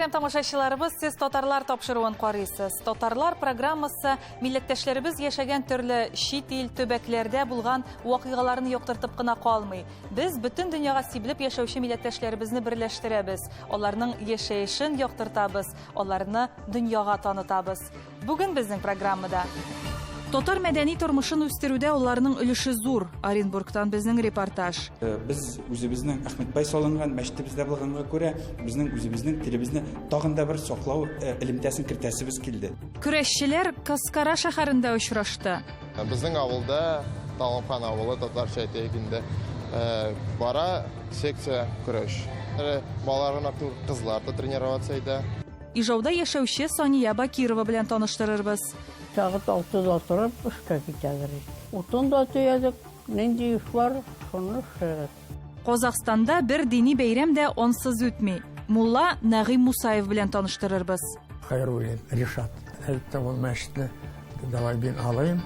Мөхтәрәм тамашачыларыбыз, сез Татарлар тапшыруын карыйсыз. Татарлар программасы милләттәшләребез яшәгән төрле чит ил төбәкләрдә булган вакыйгаларны яктыртып кына калмый. Без бөтен дөньяга сибелеп яшәүче милләттәшләребезне берләштерәбез, аларның яшәешен яктыртабыз, аларны дөньяга танытабыз. Бүген безнең программада Татар мәдәни тормышын үстерүдә аларның өлеше зур. Оренбургтан безнең репортаж. Э, без үзебезнең Әхмәтбай салынган мәчетебездә булганга күрә, безнең үзебезнең телебезне тагын да бер саклау э, элемтәсен кертәсебез килде. Көрәшчеләр Каскара шәһәрендә очрашты. Э, безнең авылда Талымхан авылы татарча әйтәйек инде. Бара секция көрәш. Балалар гына түгел, кызлар да тренироваться итә. Ижауда яшәүче Сания Бакирова белән таныштырырбыз. Сәгать алтыда торып эшкә китәдер. Утын да төядек, нинди эш бар, шуны эшләдек. Казахстанда бер дини бәйрәм дә ансыз үтми. Мулла Нәгыйм Мусаев белән таныштырырбыз. Хәйруллин Ришат әйтте, ул мәчетне давай мин алыйм,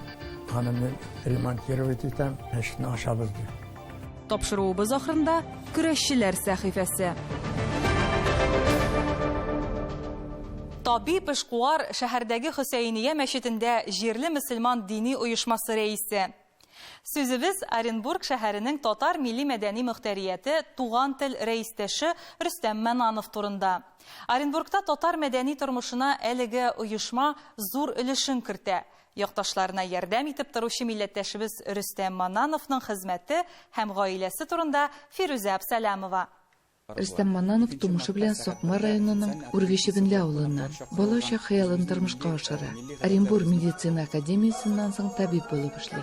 аны мин ремонтировать итәм, мәчетне ачабыз дип. Тапшыруыбыз ахырында көрәшчеләр сәхифәсе. Табиб эшкуар шәһәрдәге Хөсәения мәчетендә җирле мөселман дини оешмасы рәисе. Сүзебез Оренбург шәһәренең татар милли-мәдәни мөхтәрияте Туган тел рәистәше Рөстәм Мәнанов турында. Оренбургта татар мәдәни тормышына әлеге оешма зур өлешен кертә. Якташларына ярдәм итеп торучы милләттәшебез Рөстәм Маннановның хезмәте һәм гаиләсе турында Фирүзә Абсалямова. Рөстәм Маннанов тумышы белән Сакмар районының Үргечебенле авылыннан. Балачак хыялын тормышка ашыра. Оренбур медицина академиясеннән соң табиб булып эшли.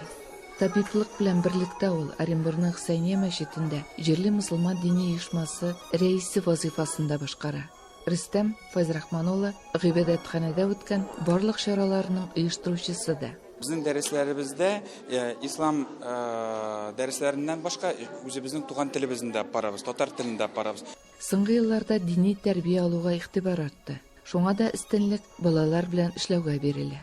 Табиблык белән берлектә ул Оренбурның Хөсәения мәчетендә җирле мөселман дини оешмасы рәисе вазыйфасын да башкара. Рөстәм Фәйзрахман улы гыйбадәтханәдә үткән барлык чараларның оештыручысы да. Безнең дәресләребездә э, ислам э, дәресләреннән башка үзебезнең туган телебезне дә апарабыз, татар телен дә апарабыз. Соңгы елларда дини тәрбия алуга игътибар артты. Шуңа да өстенлек балалар белән эшләүгә бирелә.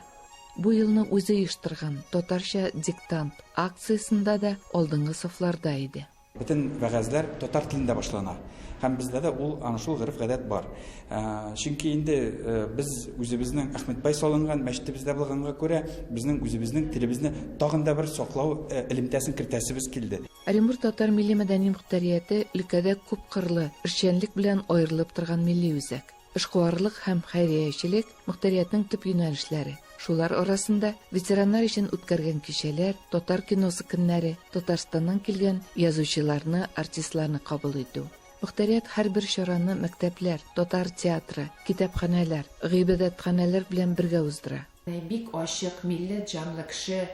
Бу елны үзе оештырган Татарча диктант акциясендә дә алдынгы сафларда иде. Бөтен вәгазьләр татар телендә башлана. Һәм бездә дә ул ана шул гореф-гадәт бар. Э, чөнки инде э, без үзебезнең Әхмәтбай салынган мәчетебездә булганга күрә, безнең үзебезнең телебезне тагын да бер саклау э, элемтәсен кертәсебез килде. Оренбург татар милли-мәдәни мөхтәрияте өлкәдә күпкырлы эшчәнлек белән аерылып торган милли үзәк. Эшкуарлык һәм хәйриячелек, мөхтәриятнең төп юнәлешләре. Шулар арасында ветераннар өчен үткәргән кичәләр, татар киносы көннәре, Татарстаннан килгән язучыларны, артистларны кабул итү. Мөхтәрият һәрбер чараны мәктәпләр, татар театры, китапханәләр, гыйбадәтханәләр белән бергә уздыра. Бик ачык, милләт җанлы кеше.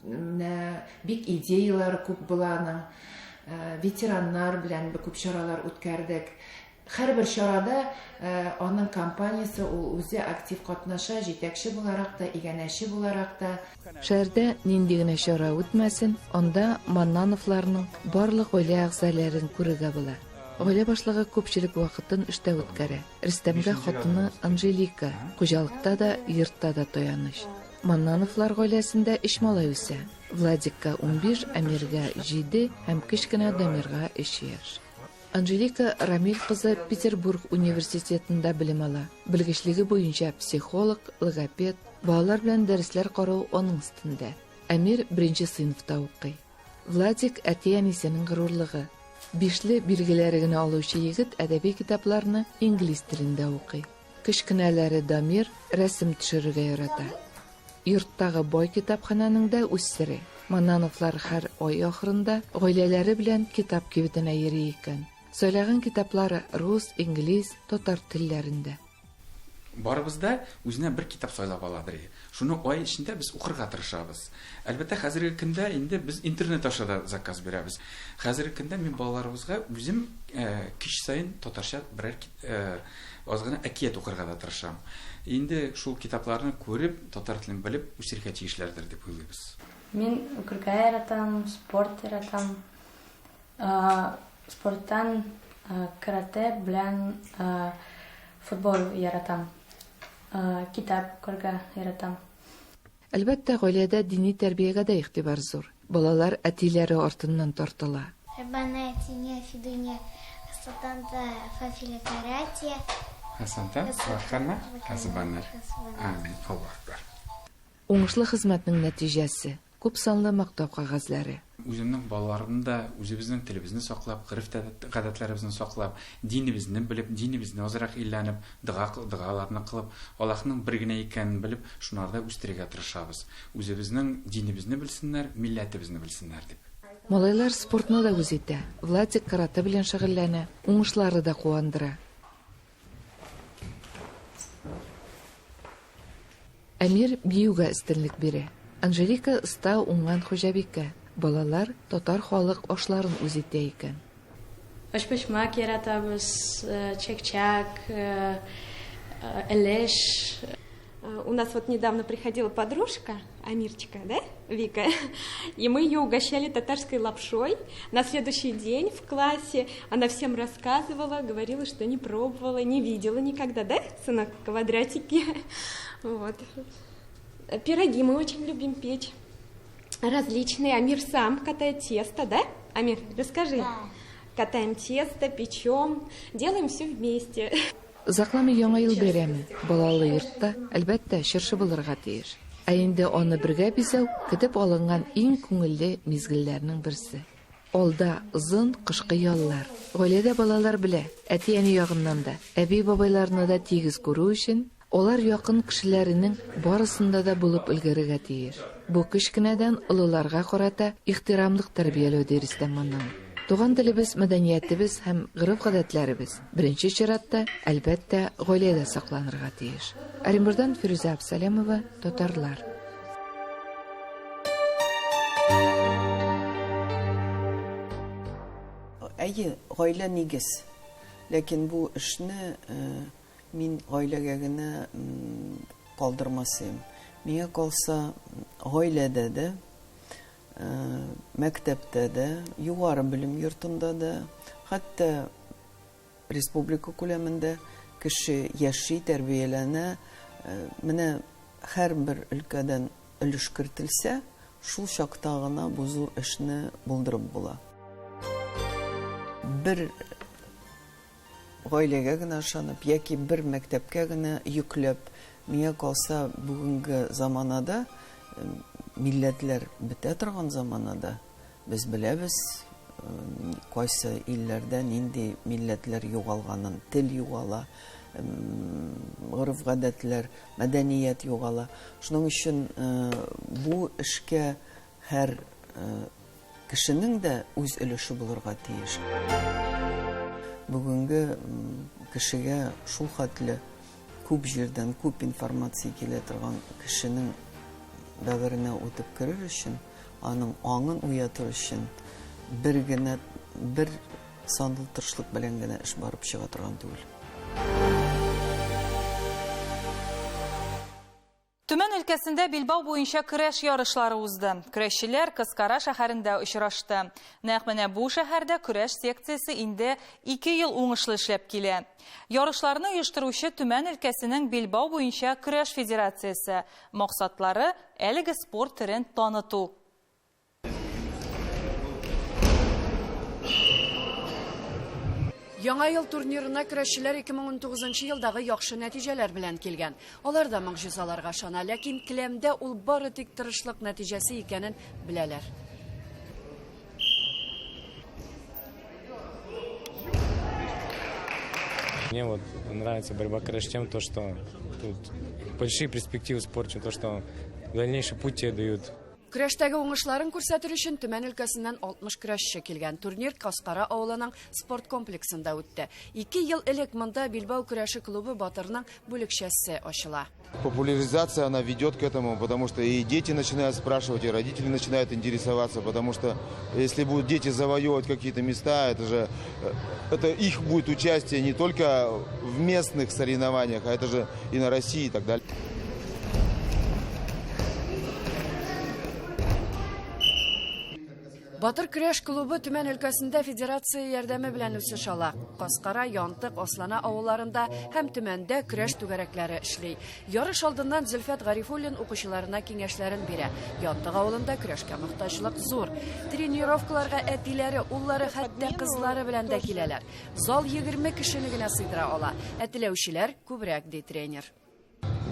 Менә бик идеяләре күп була аның. Ветераннар белән күп чаралар үткәрдек. Һәрбер чарада аның компаниясе, ул үзе актив катнаша, җитәкче буларак та, иганәче буларак та. Шәһәрдә нинди генә чара үтмәсен, анда Маннановларның барлык гаилә әгъзаләрен күрергә була. Гаилә башлыгы күпчелек вакытын эштә үткәрә. Рөстәмгә хатыны Анжелика хуҗалыкта да, йортта да таяныч. Маннановлар гаиләсендә өч малай үсә. Владикка 15, Әмиргә 7 һәм кечкенә Дамирга 3 яшь. Анжелика Рамиль кызы Петербург университетында белем ала. Белгечлеге буенча психолог, логопед, балалар белән дәресләр карау аның өстендә. Әмир беренче сыйныфта укый. Владик әти-әнисенең горурлыгы. Бишле билгеләре генә алучы егет әдәби китапларны инглиз телендә укый. Кечкенәләре Дамир рәсем төшерергә ярата. Йорттагы бай китапханәнең дә үз сере. Маннановлар һәр ай ахырында гаиләләре белән китап кибетенә йөри икән. Сайлаган китаплары рус, инглиз, татар телләрендә. Барыбыз да үзенә бер китап сайлап аладыр. Шуны ай эчендә без укырга тырышабыз. Әлбәттә, хәзерге көндә инде без интернет аша да заказ бирәбез. Хәзерге көндә мин балаларыбызга үзем кич саен татарча берәр Аз гына әкият укырга да тырышам. Инде шул китапларны күреп, татар телен белеп үсергә тиешләрдер дип уйлыйбыз. Мин укырга яратам, спорт яратам. Спорттан каратэ белән футбол яратам. Китап укырга яратам. Әлбәттә, гаиләдә дини тәрбиягә дә игътибар зур. Балалар әтиләре артыннан тартыла. Раббана атина фид дунья. Солтанта фафилякаратия. Хасанта вахана хасбанар. Амин. Аллаһу акбар. Уңышлы хезмәтнең нәтиҗәсе, күп санлы мактау кәгазьләре. Үземнең балаларымны да үзебезнең телебезне саклап, гореф-гадәтләребезне саклап, динебезне белеп, динебезне азрак өйләнеп, дога догаларны кылып, Аллаһның бер генә икәнен белеп, шунарда үстерергә тырышабыз. Үзебезнең динебезне белсеннәр, милләтебезне белсеннәр дип. Малайлар спортны да үз итә. Владик каратэ белән шөгыльләнә, уңышлары да куандыра. Әмир биюгә өстенлек бирә. Анжелика оста, уңган хуҗабикә. Балалар татар халык ашларын үз итә икән. Өчпочмак яратабыз, чәк-чәк, элеш. У нас вот недавно приходила подружка Амирчика, да, Вика, и мы ее угощали татарской лапшой. На следующий день в классе она всем рассказывала, говорила, что не пробовала, не видела никогда, да, сынок, квадратики. Вот. Пироги мы очень любим печь. Различные. Амир сам катает тесто, да? Амир, расскажи. Да. Катаем тесто, печем, делаем все вместе. Озакламый Яңа ел бәйрәме. Балалы йортта, әлбәттә, чыршы булырга тиеш. Ә инде аны бергә бизәү, көтеп алынган иң күңелле мизгелләрнең берсе. Алда, озын кышкы яллар. Гаиләдә балалар белә, әти-әни ягыннан да, әби-бабайларны да тигез күрү өчен, алар якын кешеләренең барысында да булып өлгерергә тиеш. Бу кечкенәдән олыларга карата ихтирамлык тәрбияләү, ди Рөстәм Маннанов. Туган телебез, мәдәниятебез һәм гореф-гадәтләребез, беренче чиратта, әлбәттә, гаиләдә сакланырга тиеш. Оренбурдан Фирүзә Абсалямова, Татарлар. Әйе, гаилә нигез. Ләкин бу эшне мин гаиләгә генә калдырмас идем. Миңа калса, гаиләдә дә, мәктәптә дә, югары белем йортында да, хәтта республика күләмендә кеше яши, тәрбияләнә. Менә һәрбер өлкәдән өлеш кертелсә, шул чакта гына бу зур эшне булдырып була. Бер гаиләгә генә ышанып яки бер мәктәпкә генә йөкләп, миңа калса, бүгенге заманада, милләтләр бетә торган заманада, без беләбез, кайсы илләрдә нинди милләтләр югалганын, тел югала, гореф-гадәтләр, мәдәният югала. Шуның өчен бу эшкә һәр кешенең дә үз өлеше булырга тиеш. Бүгенге кешегә шул хәтле күп җирдән күп информация килә торган кешенең бәгыренә үтеп керер өчен, аның аңын уятыр өчен бер генә бер санлы тырышлык белән генә эш барып чыга торган түгел. Төмән өлкәсендә билбау буенча көрәш ярышлары узды. Көрәшчеләр Кыскара шәһәрендә очрашты. Нәкъ менә бу шәһәрдә көрәш секциясе инде 2 ел уңышлы эшләп килә. Ярышларны оештыручы Төмән өлкәсенең билбау буенча көрәш федерациясе. Максатлары әлеге спорт төрен таныту. Яңа ел турнирына көрәшчеләр 2019 елдагы яхшы нәтиҗәләр белән килгән. Алар да могҗизаларга ышана, ләкин келәмдә ул бары тик тырышлык нәтиҗәсе икәнен беләләр. Мне вот нравится борьба краш тем, то, что тут большие перспективы в спорте, то, что дальнейший путь тебе дают. Көрәштәге уңышларын күрсәтер өчен Төмән өлкәсеннән 60 көрәшче килгән. Турнир Каскара авылының спорт комплексында үтте. 2 ел элек монда Билбау көрәше клубы Батырның бүлекчәсе ачыла. Популяризация, она ведет к этому, потому что и дети начинают спрашивать, и родители начинают интересоваться, потому что если будут дети завоевывать какие-то места, это их будет участие не только в местных соревнованиях, а это же и на России и так далее. Батыр көрәш клубы Төмән өлкәсендә федерация ярдәме белән үсеш ала. Каскара, Янтык, Аслана авылларында һәм Төмәндә көрәш түгәрәкләре эшли. Ярыш алдыннан Зөлфәт Гарифуллин укучыларына киңәшләрен бирә. Янтык авылында көрәшкә мохтаҗлык зур. Тренировкаларга әтиләре, уллары, хәтта кызлары белән дә киләләр. Зал 20 кешене генә сыйдыра ала. Ә теләүчеләр күбрәк, ди тренер.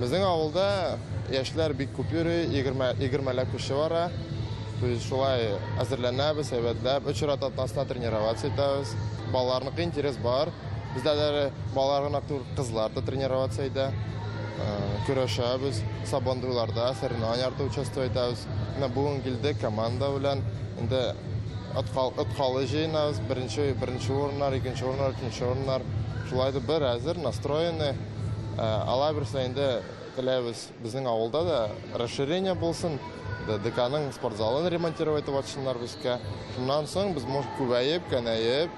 Безнең авылда яшьләр бик күп йөри, 20 егермәләп кеше бара. То есть шулай әзерләнәбез, әйбәтләп, өч рәт атнасына тренироваться итәбез. Балаларныкы интерес бар. Бездә дә балалар гына түгел, кызлар да тренироваться итә. Көрәшәбез, сабантуйларда, соревнованияләрдә участвовать итәбез. Менә бүген килдек команда белән. Инде откалы җыенабыз, беренче урыннар, икенче урыннар, өченче урыннар. Шулай да бер әзер, настроены. Алай берсе инде теләйбез, безнең авылда да расширение булсын. ДКның спортзалын ремонтировать итеп ачсыннар безгә. Шуннан соң без, может, күбәеп, кәнәеп,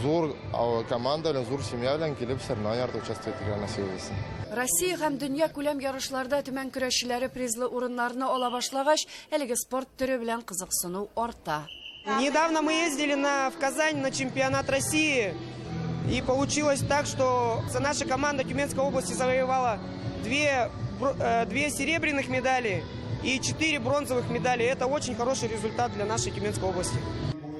зур команда белән, зур семья белән килеп соревнованияләрдә участвовать итәргә насыйп булсын. Россия һәм дөнья күләм ярышларда Төмән көрәшчеләре призлы урыннарны ала башлагач, әлеге спорт төре белән кызыксыну арта. Недавно мы ездили в Казань на чемпионат России. И получилось так, что наша команда Тюменской области завоевала две серебряных медали и четыре бронзовых медали. Это очень хороший результат для нашей Тюменской области.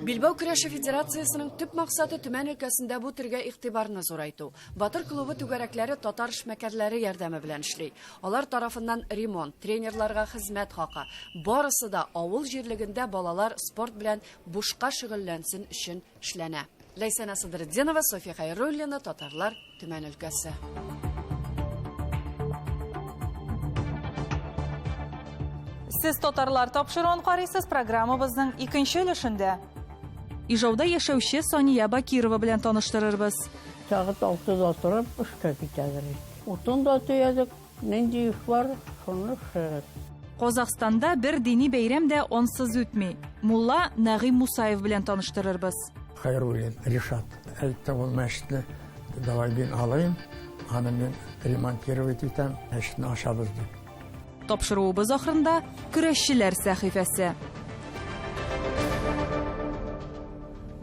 Билбау көрәше федерациясенең төп максаты Төмән өлкәсендә бу төргә игътибарны зурайту. Батыр клубы түгәрәкләре татар эшмәкәрләре ярдәме белән эшли. Алар тарафыннан ремонт, тренерларга хезмәт хакы, барысы да авыл җирлегендә балалар спорт белән бушка шөгыльләнсен өчен эшләнә. Ләйсәнә Садретдинова, София Хайруллина, Татарлар, Төмән өлкәсе. Сез Татарлар тапшыруын карыйсыз, программабызның икенче өлешендә. Ижауда яшәүче Сания Бакирова белән таныштырырбыз. Сәгать 6да торып эшкә китәдер. Утын да төядек, нинди эш бар, шуны эшләдек. Казахстанда бер дини бәйрәм дә ансыз үтми. Мулла Нәгыйм Мусаев белән таныштырырбыз. Хайруллин Ришат әйтте, ул мәчетне давай мин алайым, аны мин ремонтировать итәм, мәчетне ачабыз дип. Тапшыруыбыз ахырында көрәшчеләр сәхифәсе.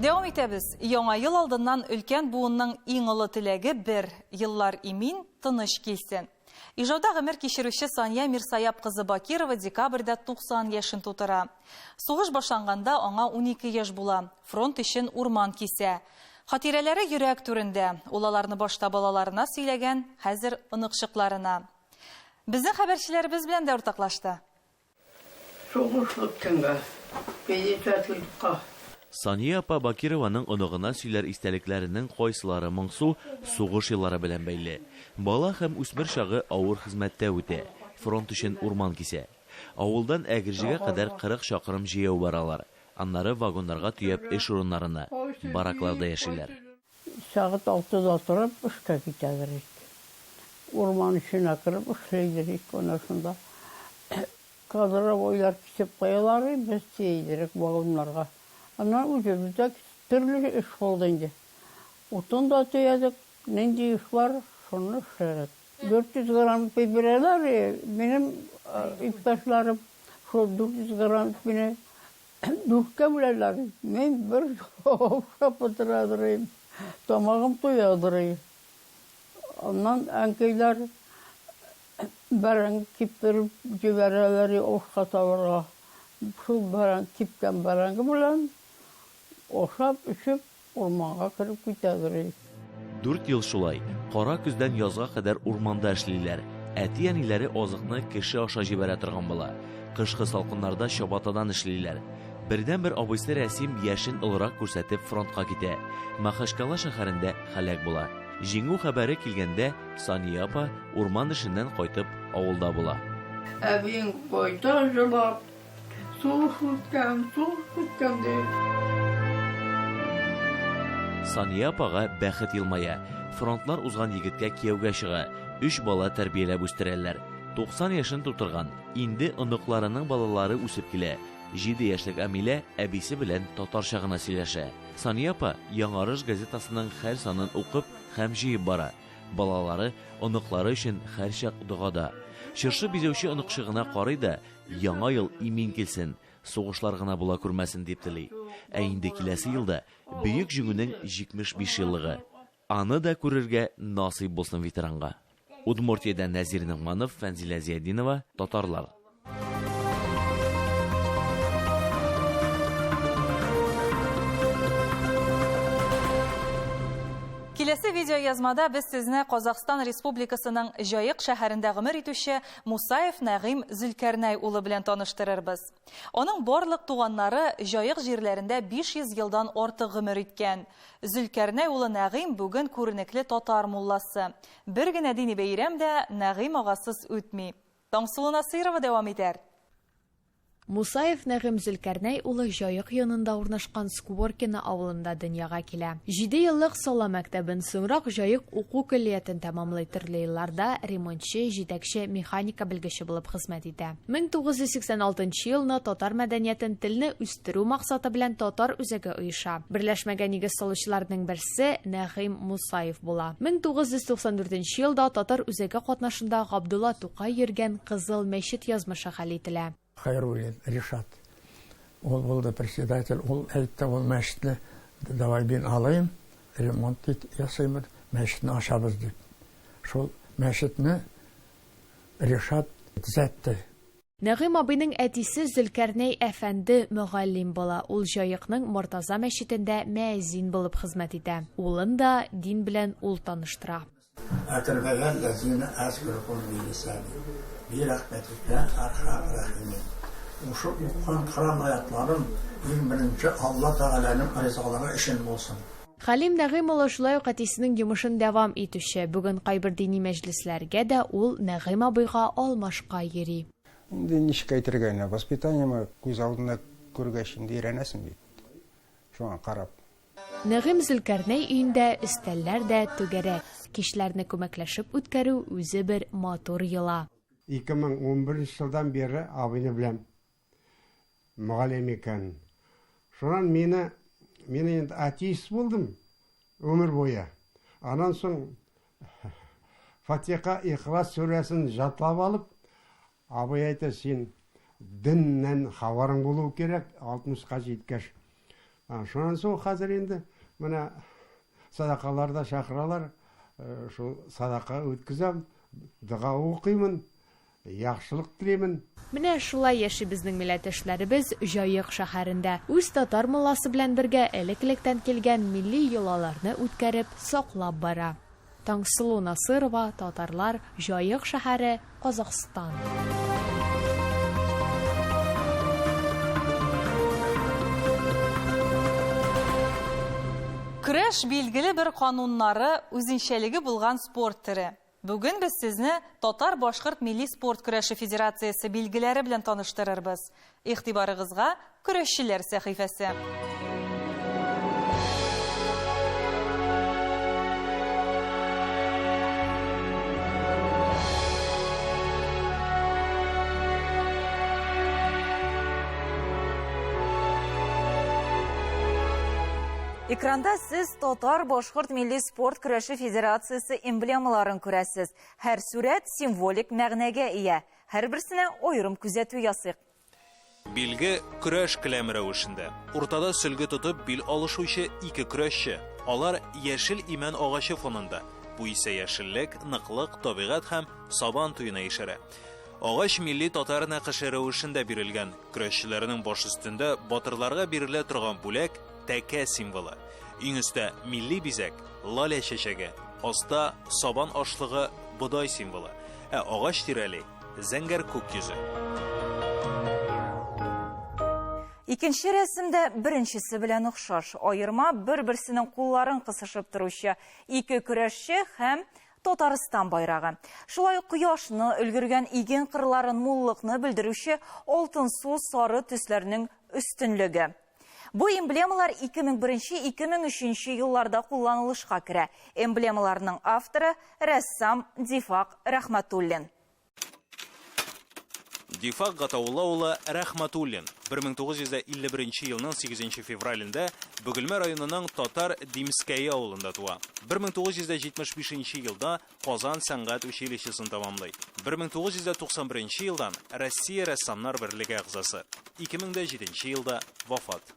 Дәвам итәбез. Яңа ел алдыннан өлкән буынның иң олы теләге бер: еллар имин, тыныч килсен. Ижауда гомер кичерүче Сания Мирсаяп кызы Бакирова декабрьдә 90 яшен тутыра. Сугыш башланганда аңа 12 яшь була. Фронт өчен урман кисә. Хатирәләре йөрәк түрендә. Ул аларны башта балаларына сөйләгән, хәзер оныкчыкларына. Безнең хәбәрчеләребез белән дә уртаклашты. Сугыш үткәнгә, 50 елга. Сания апа Бакированың оныгына сөйләр истәлекләренең кайсылары моңсу, сугыш еллары белән бәйле. Бала һәм үсмер чагы авыр хезмәттә үтә. Фронт өчен урман кисә. Авылдан Әгерҗегә кадәр 40 чакрым җәяү баралар. Аннары вагоннарга төяп эш урыннарына, баракларда яшиләр. Сәгать 6да торып эшкә китәдер. Урман эченә кереп эшләйдер ана шунда. Кадровойлар кисеп куялар, без төйдерек вагоннарга. Аннан үзебездә төрле эш булды инде. Утын да төядек, нинди эш бар, шуны эшләдек. 400 грамм ипи бирәләр, минем иптәшләрем шул 400 грамм ипине дүрткә бүләләр. Мин бер ашап утырадыр, тамагым туядыр. Аннан әнкәйләр бәрәңге киптереп җибәрәләр ашка табырга. Шул бәрәңге, кипкән бәрәңге белән ашап, эчеп, урманга кереп китәдер. 4 ел шулай, кара көздән язга кадәр урманда эшлиләр. Әти-әниләре азыкны кеше аша җибәрә торган була. Кышкы салкыннарда чабатадан эшлиләр. Бердән-бер абыйсы Рәсим яшен олырак күрсәтеп фронтка китә. Махачкала шәһәрендә һәлак була. Җиңү хәбәре килгәндә Сания апа урман эшеннән кайтып авылда була. Әбиең кайта җылап, сугыш үткән, сугыш үткән дип. Сания апага бәхет елмая. Фронтлар узган егеткә кияүгә чыга. Өч бала тәрбияләп үстерәләр. 90 яшен тутырган. Инде оныкларының балалары үсеп килә. 7 яшьлек Амилә әбисе белән татарча гына сөйләшә. Сания апа Яңарыш газетасының һәр санын укып һәм җыеп бара. Балалары, оныклары өчен һәрчак догада. Чыршы бизәүче оныкчыгына карый да, яңа ел имин килсен. Сугышлар гына була күрмәсен дип тели. Ә инде киләсе елда Бөек Җиңүнең 75 еллыгы. Аны да күрергә насыйп булсын ветеранга. Удмуртиядән Нәзир Ногманов, Фәнзилә Зиятдинова, Татарлар. Киләсе видеоязмада без сезне Казахстан Республикасының Җаек шәһәрендә гомер итүче Мусаев Нәгыйм Зөлкәрнәй улы белән таныштырырбыз. Аның барлык туганнары Җаек җирләрендә 500 елдан артык гомер иткән. Зөлкәрнәй улы Нәгыйм бүген күренекле татар мулласы. Бер генә дини бәйрәм дә Нәгыйм агасыз үтми. Таңсылу Насыйрова дәвам итәр. Мусаев Нәгыйм Зөлкәрнәй улы Җаек янында урнашкан Скворкино авылында дөньяга килә. Җиде еллык Сала мәктәбен, соңрак Җаек уку көллиятен тәмамлый, төрле елларда ремонтчы, җитәкче, механика белгече булып хезмәт итә. 1986 нчы елны татар мәдәниятен, телне үстерү максаты белән Татар үзәге оеша. Берләшмәгә нигез салучыларның берсе Нәгыйм Мусаев була. 1994 нче елда Татар үзәге катнашында Габдулла Тукай йөргән Кызыл мәчет язмышы хәл ителә. Хәйруллин Ришат. Ул булды председатель, ул әйтте, ул мәчетне давай мин алыйм, ремонт ясыймын, мәчетне ачабыз дип. Шул мәчетне Ришат төзәтте. Нәгыйм абыйның әтисе Зөлкәрнәй әфәнде мөгаллим була, ул Җаекның Мортаза мәчетендә мөәзин булып хезмәт итә. Улын да дин белән ул таныштыра. Әтербәгәлләзинә әзкүрүкүм билисәни, бирәхмәтикә әрхәм рәхимин. Ушы укыган Коръән аятларым иң беренче Алла Тәгаләнең ризалыгы өчен булсын. Хәлим Нәгыйм улы шулай ук әтисенең йомышын дәвам итүче. Бүген кайбер дини мәҗлесләргә дә ул Нәгыйм абыйга алмашка йөри. Инде ничек әйтергә, менә воспитаниемы күз алдында күргәч инде өйрәнәсең бит. Шуңа карап. Нәгыйм Зөлкәрнәй өендә өстәлләр дә түгәрәк. Кичләрне күмәкләшеп үткәрү үзе бер матур йола. 2011 елдан бирле абыйны беләм. Мөгаллим икән. Шуннан мине, мин инде атеист булдым гомер буе. Аннан соң Фатиха, Ихлас сүрәсен җатлап алып, Абый әйтә, син деннән хабарың булу кирәк, алтмышка җиткәч. Шуннан соң хәзер инде менә садакалар да чакыралар, шул садака үткезәм, дога укыймын, яхшылык телимен. Менә шулай яши безнең милләттәшләребез Җаек шәһәрендә. Үз татар мулласы белән бергә элек-электән килгән милли йолаларны үткәреп, саклап бара. Таңсылу Насырова, Татарлар, Җаек шәһәре, Казахстан. Көрәш билгеле бер кануннары, үзенчәлеге булган спорт төре. Бүген без сезне Татар-башкорт милли спорт көрәше федерациясе билгеләре белән таныштырырбыз. Игътибарыгызга Көрәшчеләр сәхифәсе. Экранда сез татар-башкорт милли спорт көрәше федерациясе эмблемаларын күрәсез. Һәр сурәт символик мәгънәгә ия. Һәрберсенә аерым күзәтү ясыйк. Билге, көрәш келәме рәвешендә. Уртада сөлге тотып бил алышучы ике көрәшче. Алар яшел имән агачы фонында. Бу исә яшеллек, ныклык, табигать һәм Сабан туена ишарә. Агач милли татар нәкыше рәвешендә бирелгән. Көрәшчеләрнең баш өстендә батырларга бирелә торган бүләк, тәкә символы. Иң өстә милли бизәк, лалә чәчәге, аста сабан ашлыгы, бодай символы. Ә агач тирәли Зәңгәр күк йөзе. Икенче рәсем дә беренчесе белән охшаш. Аерма бер-берсенең кулларын кысышып торучы ике көрәшче һәм Татарстан байрагы. Шулай ук кояшны, өлгергән иген кырларын, муллыкны белдерүче алтынсу сары төсләрнең өстенлеге. Бу эмблемалар 2001-2003 елларда кулланылышка керә. Эмблемаларның авторы, рәссам Дифак Рәхмәтуллин. Дифак Гатаулла улы Рәхмәтуллин 1951 елның 8 февралендә Бөгелмә районының Татар Димскәе авылында туа. 1975 елда Казан сәнгать училищесын тәмамлый. 1991 елдан Россия рәссамнар берлеге әгъзасы. 2007 елда вафат.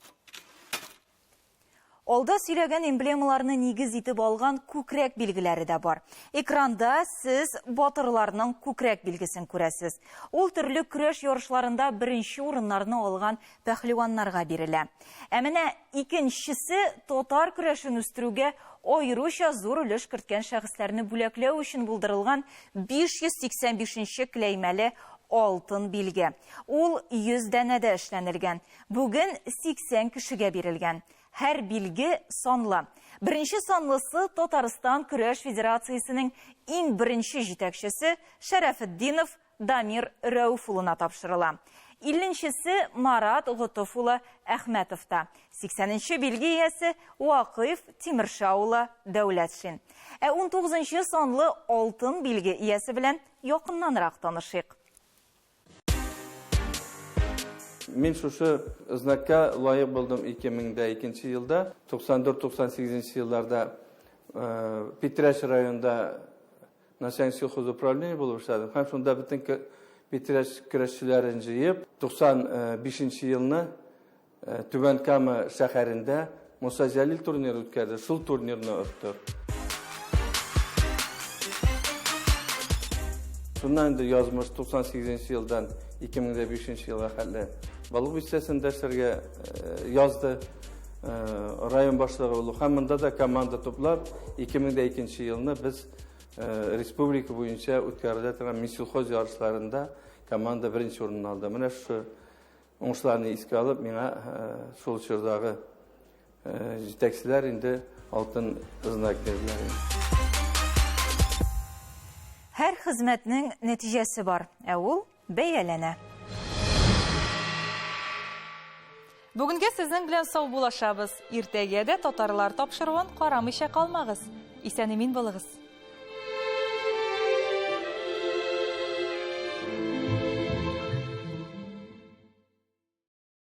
Алда сөйләгән эмблемаларны нигез итеп алган күкрәк билгеләре дә бар. Экранда сез батырларның күкрәк билгесен күрәсез. Ул төрле көрәш ярышларында беренче урыннарны алган пәһлеваннарга бирелә. Ә менә икенчесе татар көрәшен үстерүгә аеруча зур өлеш керткән шәхесләрне бүләкләү өчен булдырылган 585 нче кләймәле алтын билге. Ул 100 данәдә эшләнелгән. Бүген 80 кешегә бирелгән. Һәр билге санлы. Беренче санлысы Татарстан көрәш федерациясенең иң беренче җитәкчесе Шәрәфетдинов Дамир Рәүф улына тапшырыла. Илленчесе Марат Готыф улы Әхмәтовта. Сиксәненче билге иясе Вакыйф Тимерша улы Дәүләтшин. Ә унтугызынчы санлы алтын билге иясе белән якыннанрак танышыйк. Мин шушы знакка лаек булдым 2002 елда, 94-98 елларда э, Питрәч районында начальник сельхозуправление булып эшләдем. Һәм шунда бөтен Питрәч көрәшчеләрен җыеп, 95 елны Түбән Кама шәһәрендә Муса Җәлил турниры үткәрде. Шул турнирны оттык. Шуннан инде язмыш 98 елдан 2005 елга хәтле Балык бистәсендә эшләргә язды. Район башлыгы булу һәм монда да команда туплап 2002 елны без республика буенча үткәрелә торган Минсельхоз ярышларында команда беренче урынны алды. Менә шушы Уңышларны искә алып, миңа шул чордагы җитәкчеләр инде алтын знак бирделәр. Һәр хезмәтнең нәтиҗәсе бар, ә ул бәяләнә. Бүгенгә сезнең белән саубуллашабыз. Иртәгә дә татарлар тапшыруын карамыйча калмагыз. Исән-имин булыгыз.